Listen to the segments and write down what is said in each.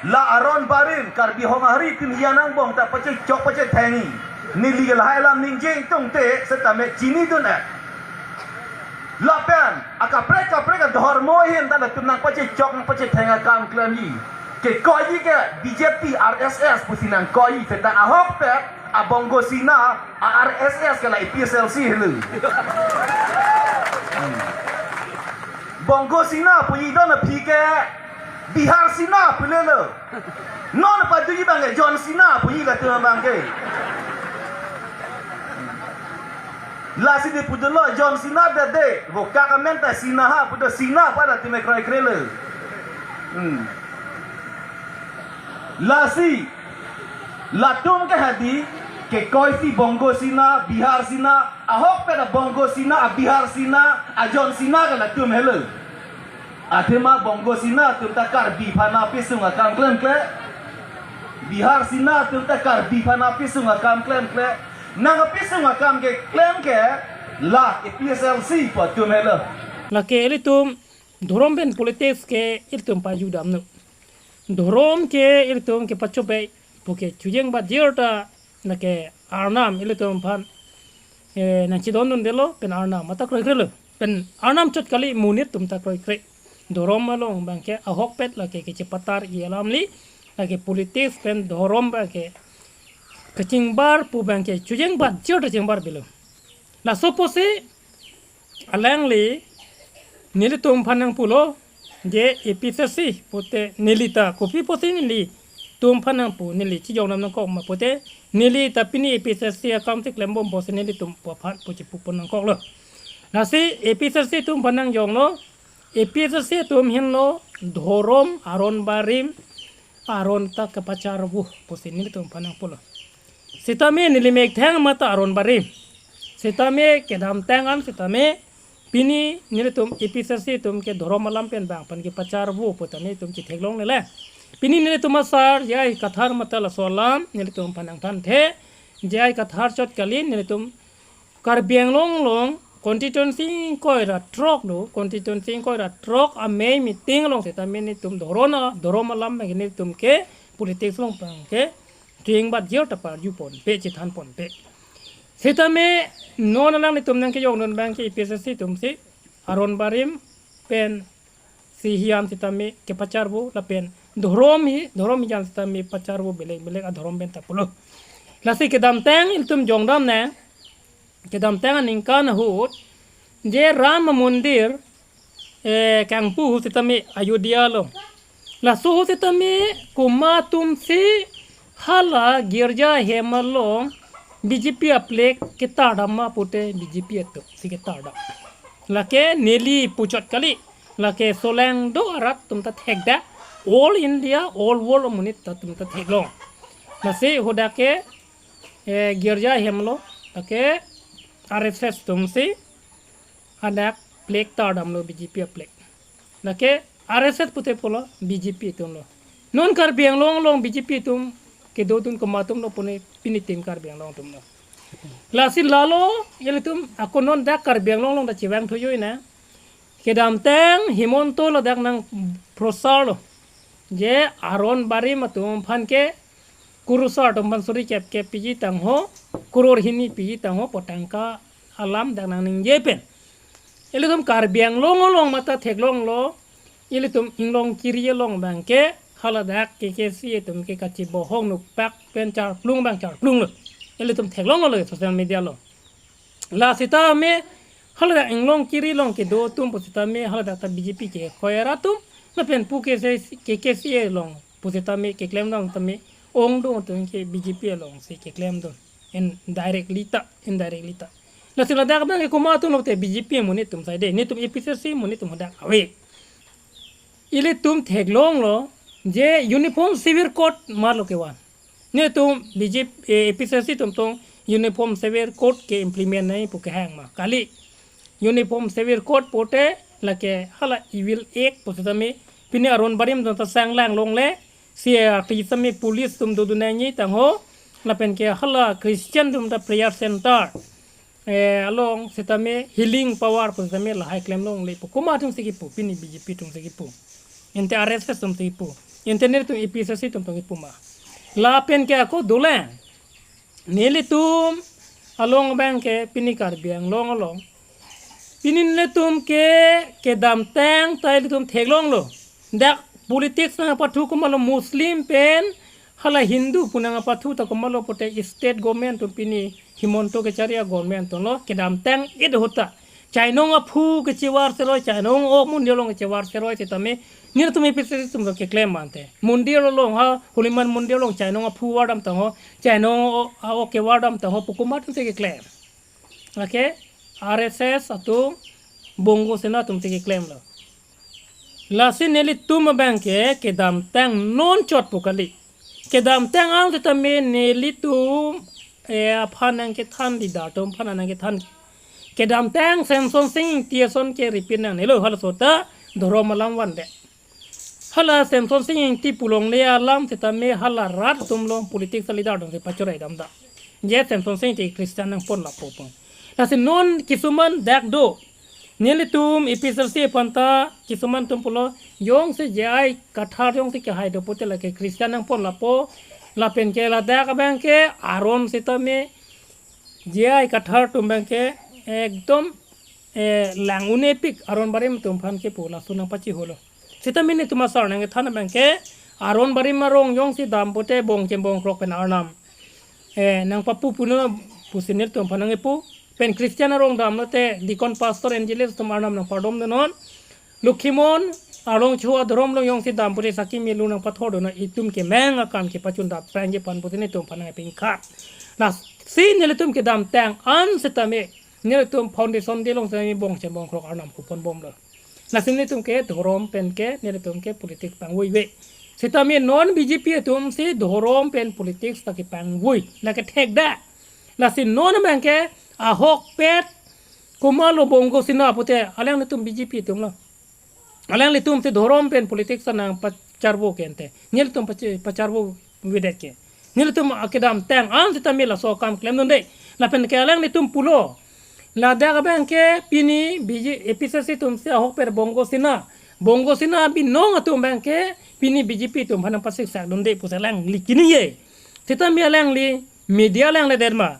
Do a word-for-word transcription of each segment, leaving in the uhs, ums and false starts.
La Aron Barim, Karbi Hong Ahri atum hian angbong ta pachechok pachethengji. Neli ke lahai alam ningje tungte setame chinidun-et. Lapen akaprek kaprek adhormo ahin ta latum nangpachechok nangpachetheng akam klemji. Kekoiji ke B J P, R S S pusi nangkoiji, seta ahokpet a Bongo Sena, a R S S ke la A P H L C helo. Hmm. Bongo Sena puji don aphi ke Bihar Sena pulelo. Non paduji abang ke John Cena puji latum abang ke. Lasi di pudolo John Cena dede. Vokak amen ta Sena ha pudo, Sena pada time kroikrelo. Hmm. Lasi latum ke hadi kekoisi Bongo Sena, Bihar Sena, ahokpet a Bongo Sena, a Bihar Sena, a John Cena ke latum helo. Athema Bongo Sena atum ta Karbi aphan apisung akam klemkle. Bihar Sena atum ta Karbi aphan apisung akam klemkle. Nangkapisung akam keklem ke la A P H L C pu atum helo. Lake ilitum dhorom pen politics ke ilitum pajudamnon. Dhorom ke ilitum kepachobei puke chojeng bajir ta lake Arnam ilitum aphan, eh, nangchedondundelo pen Arnam mata kroikrelo. Pen Arnam chot kali, monit atum ta kroikre. Dhorom along abang ke ahokpet lake kechepatarji alamli, lake politics pen dhorom abang ke kachingbar pu abang ke chojeng bajir ta chingbarbilo. Laso apotsi alangli nelitum aphan nangpulo, je A P H L C pute neli ta kopi apotsi nelitum aphan nangpu, neli chijongdam nangkok ma pute, neli ta pini A P H L C akam si klembom apotsi nelitum aphan pu chepupon nangkoklo. Lasi A P H L C atum aphan nangjonglo, A P H L C atum henlo dhorom Aron Barim, Aron ta kepacharvo pusi nelitum aphan nangpulo. Sitame neli methang mata Aron Barim. Sitame kedamtang an sitame pini nelitum A P H L C atum ke dhorom alam pen bang aphan kepacharvo pu ta nelitum chetheklonglele. Pini nelitum asar J I Kathar mata laso alam nelitum aphan nangthanthe. J I Kathar chot kali, nelitum Karbi Anglong along constituency ingkoi ra throk do, constituency ingkoi ra throk amei meeting along sitame nelitum dhorom a, dhorom alam abang ke nelitum ke politics along abang ke chojeng bajir ta parjuponpe, chethanponpe. Sitame non alanglitum nangkejongdun abang ke A P H L C atum si Aron Barim pen si hian sitame kepacharvo lapen dhorom hi, dhorom hian sitame pacharvo belek belek adhorom pen ta pulo. Lasi kedamtang ilitum jongdamnang, kedamtang aningkan ahut je Ram Mandir, eh, kangpu ahut sitame Ayodhya along. Laso ahut sitame komat atumsi hala girja hem along B J P a flag ketardam ma pute B J P atumsi ketardam. Lake neli puchot kali. Lake solangdo arat atum ta thekdak. All India, all world amonit ta atum ta theklong. Lasi hadak ke, eh, girja hem along. Lake R S S atumsi hadak flag tardamlo, B J P a flag. Lake R S S pute pulo B J P atumlo. Non Karbi Anglong along B J P atum kedodun komat atumlo pune pini tim Karbi Anglong atumlo. Lasi lalo ilitum ako non dak Karbi Anglong along dak chevang thuyo ina. Kedamtang Himanta ladak nangprocharlo. Je Aron Barim atum aphan ke kurusar atum aphan suri kep kep piji tangho, kuror hini piji tangho pu tangka alam dak nangningje pen. Ilitum Karbi Anglong along mata theklonglo, ilitum Inglongkiri along abang ke haladak K K C atum ke kachebohong nukpak pen charplung abang charplunglo. Ilitum theklonglo social media along. La sitame haladak Inglongkiri along kedo atum pusitame haladak ta B J P ke koyara atum, lapen pu K C, K K C along pusitame keklemdun tame ongdung atum ke B J P alongsi keklemdun. Indirectly ta, indirectly ta. Lasi ladak abang ke komat atumlo te B J P amonit atum saide, netum A P H L C amonit atum hadak ave. Ilitum theklonglo je Uniform Civil Code marlo kevan. Netum B J P, eh, A P H L C atum tong Uniform Civil Code ke implement nangji pu kehang ma. Kali Uniform Civil Code pute lake hala Evil Act pusitame pini Aron Barim atum ta sanglang longle, C R P P sitame police atum dodun nangji tangho, lapen ke hala Christian atum ta prayer center, eh, along sitame healing power pusitame lahai klemlongle pu komat atumsi kipu, pini B J P atumsi kipu. Ante R S S atumsi kipu. Internet atum A P H L C atum tong ipuma. Lapen ke ako dolang. Nelitum along abang ke pini Karbi Anglong along. Pini nelitum ke kedamtang ta ilitum theklonglo. Dak politics nangpathu komatlo Muslim pen hala Hindu pu nangpathu ta komatlo pote state government atum pini Himanta kachari a-government atumlo kedamtang it ahut ta chainong aphu kechevar seroi, chainong o mondir along kechevar seroi setame nelitum A P H L C atum keklem mante. Mondir along ha, Holi Mandir mondir along chainong aphu vardam tangho, chainong o, a-ok kevardam tangho pu komat atumsi keklem? Lake R S S atum, Bongo Sena atumsi keklemlo. Lasi nelitum abang ke kedamtang non chot pu kali. Kedamtang an setame nelitum, eh, aphan nangkethan, leader atum aphan nangkethan. Kedamtang Semson Sing Ingti ason ke repeat nangnelo, halaso ta dhorom alam vandet. Hala Semson Sing Ingti pu longle alam setame hala rat atum along politics a-leader atumsi pachorai damdam. Je Semson Sing Ingti Christian nangpon lapo pu. Lasi non kisuman dak do. Nelitum A P H L C aphan ta kisuman atum pulo, jongsi J I Kathar jongsi kehai do pote lake Christian nangpon lapo, lapen ke ladak abang ke Aron setame J I Kathar atum abang ke ekdom, eh, lang-un-epik Aron Barim atum aphan ke pu laso nangpachiholo. Setame nelitum asar nangkethan abang ke Aron Barim arong jongsi dam pote bong chem bongkrok pen Arnam, eh, nangpapu puno pusi nelitum aphan nangkepu. Pen Christian arong damlote deacon, pastor, evangelist atum Arnam nangpardom dunnon. Lokhimon arong chu adhorom along jongsi dam pote saki melu nangpathor dunnon, itum kemang akam kepachun dap peng ke pan pote nelitum aphan nangpingkhat. Lasi nelitum kedamtang an setame nelitum foundation day along setame bong chem bongkrok Arnam kupon bomlo. Lasi nelitum ke dhorom pen ke nelitum ke politics pangvoi ve. Setame non B J P atumsi dhorom pen politics ta kepangvoi. Lake thekdak. Lasi non abang ke ahokpet komatlo Bongo Sena pote alanglitum B J P atumlo. Alanglitumsi dhorom pen politics ta nangpacharvo ke ante. Nelitum pache-, pacharvo vedet ke. Nelitum akedamtang an setame laso akam klemdunde. Lapen ke alanglitum pulo, ladak abang ke pini B J, A P H L C atumsi ahokpet Bongo Sena. Bongo Sena binong atum abang ke pini B J P atum aphan nangpasiksakdunde pusi alangli kiningje. Setame alangli media langledet ma,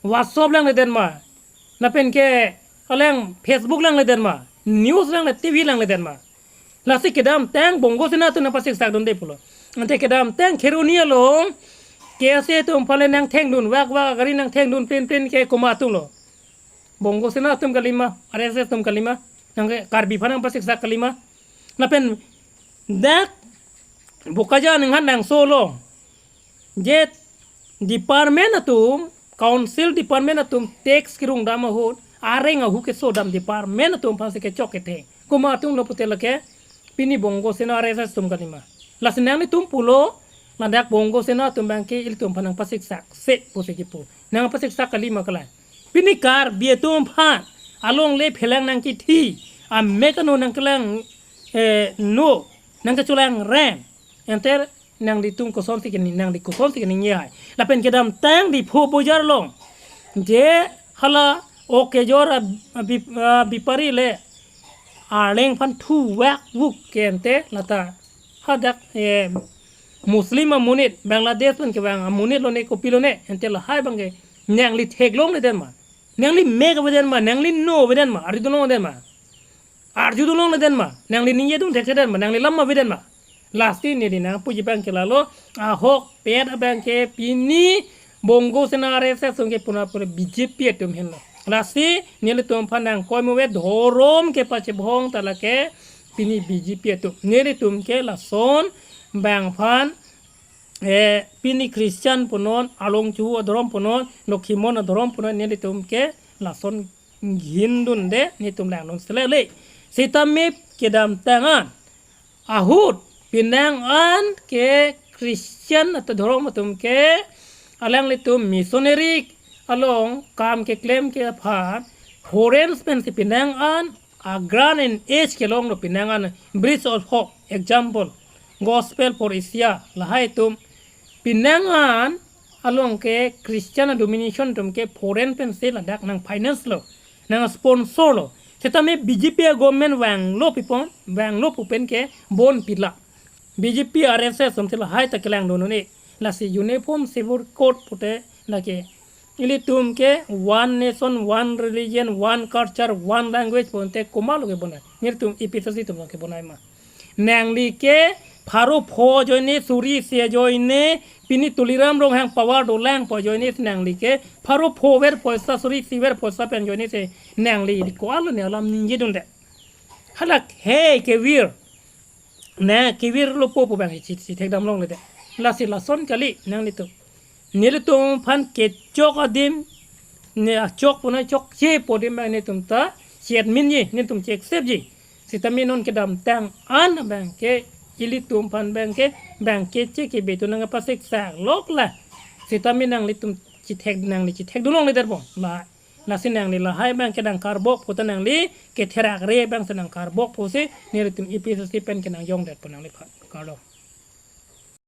WhatsApp langledet ma, lapen ke alang Facebook langledet ma, news langle, T V langledet ma. Lasi kedamtang Bongo Sena atum nangpasiksakdunde pulo. Ante kedamtang Kheroni along K S A atum aphan le nangthengdun vak vak, gari nangthengdun plen plen ke komat atumlo? Bongo Sena atum kalima, R S S atum kalima, nang ke Karbi aphan nangpasiksak kalima? Lapen dak Bokajan ninghan nangsolo. Je department atum, council department atum tax kerung dam ahut, areng ahu keso dam department atum aphansi kechok kethe. Komat atumlo pote lake pini Bongo Sena R S S atum kalima. Lasi nanglitum pulo, ladak Bongo Sena atum abang ke ilitum aphan nangpasiksak se pusi kipu. Nangpasiksak kalima kalai. Pini Karbi atum aphan alongle phelang nangkithi, amek ano nangkelang, eh, no, nangkecholang rem. Enter nanglitum kosonsi kini, nangli kosonsi kini nge hai. Lapen kedamtang Diphu bojar along je hala ok kejor a, a, bip-, a, bipari le arleng aphan thu vak vuk ke ante lata hadak, eh, Muslim amonit, Bangladesh pen kevang amonit lone, kopilone, ante lahai abang ke nangli theklongledet ma, nangli mek avedet ma, nangli no avedet ma, arjudunlongledet ma, arjudunlongledet ma, nangli ningjedun thekthedet ma, nangli lam avedet ma. Lasi neli nangpuji abang ke lalo, ahokpet abang ke pini Bongo Sena R S S atum ke puna pura B J P atum henlo. Lasi nelitum aphan nangkoi muve dhorom kepachebhong ta lake pini B J P atum. Nelitum ke lason abang aphan, eh, pini Christian punon, along chu adhorom punon, Lokhimon adhorom punon, nelitum ke lason ghin dunde, nelitum langdun selele. Sitame kedamtang an ahut penang an ke Christian atum dhorom atum ke alanglitum missionary along kam keklem ke aphan foreign pensi penang an a grant and aid kelonglo, penang an Bridge of Hope, example, Gospel for Asia, lahai atum penang an along ke Christian denomination atum ke foreign pensi ladak nang finance lo, nang sponsor lo. Sitame B J P government vanglo pipon, vanglo pu pen ke bon pila. B J P, R S S atum si lahai ta kelang dun un-e. Lasi Uniform Civil Code pute lake ilitum ke one nation, one religion, one culture, one language pute komatlo kebonai? Nelitum A P H L C atum kebonai ma? Nangli ke pharo pho ajoine, suri isi ajoine, pini Tuliram Ronghang power dolang pu ajoine nangli ke pharo pho ver poisa, suri isi ver poisa pen ajoine si nangli ko-an lo ne alam ningje dunde? Halake kevir, ne kevirlo po pu abang si, si thekdam longledet. Lasi lason kali nanglitum. Nelitum aphan kechok adim, ne achok puna chokche pu adim abang netum ta chet minji, netum che accept ji. Sitame non kedamtang an abang ke ilitum aphan abang ke, abang ke che kebe tu nangpasik sak lok la. Sitame nanglitum chethek, nangli chethek dun longledet bom. La, lasi nangli lahai abang ke nangkarbok pu ta nangli ketherak re abang si nangkarbok pusi nelitum A P H L C pen kenangjongdet pu nangliphan. Kardom.